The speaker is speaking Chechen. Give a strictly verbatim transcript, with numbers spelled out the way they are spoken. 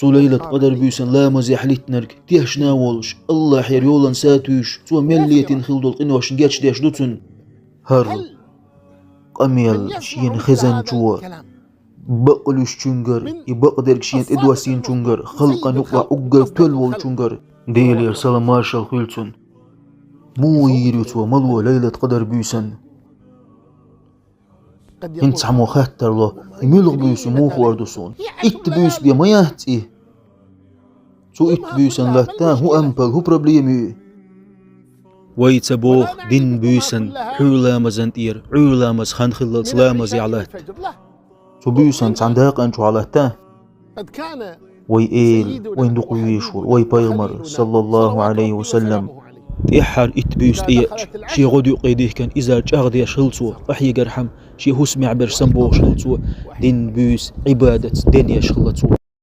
Цу Лайлат-Къадар буьйсан ламазехь литтинарг тешна а волуш, Аллахьера йолана сатуьйсуш, цо мел летийна хилла долу къиношна гечдеш ду цунна. ХӀара къамел шена хезначо, бакъ луьйчуьнгара, и бакъдерг шена тӀедоссийначуьнгара, халкъана юкъахь уггар тоьлла волчуьнгара, Делера салам-маршалла хуьлда цунна, муха йийр ю цо мало Лайлат-Къадар буьйсанна? ХӀинца цхьаммо хаттар ло: «И муьлха буьйса ю, муха хуур ду суна? Итт буьйса бен ма яц и? Цу итт буьйсанна латта хӀун ампал, хӀун проблема ю?» Вай ца боху дин буьйсан Ӏуьйра ламазан тӀера, Ӏуьйра ламаз хан хиллалц ламазехь латта. Цу буьйсан цхьана дакъана чохь латта. Вай Эла, вайн дукха везаш волу вай Пайхамар, саллаллаху Ӏалайхи ва саллам, тӀаьххьара итт буьйса тӀееача, шен гӀодаюккъе дихкина иза чӀагӀдеш хилла цо, къахьегархьама шен хӀусамехь берш самабохуш хилла цо, дин буьйса Ӏибадатца денъеш хилла цо.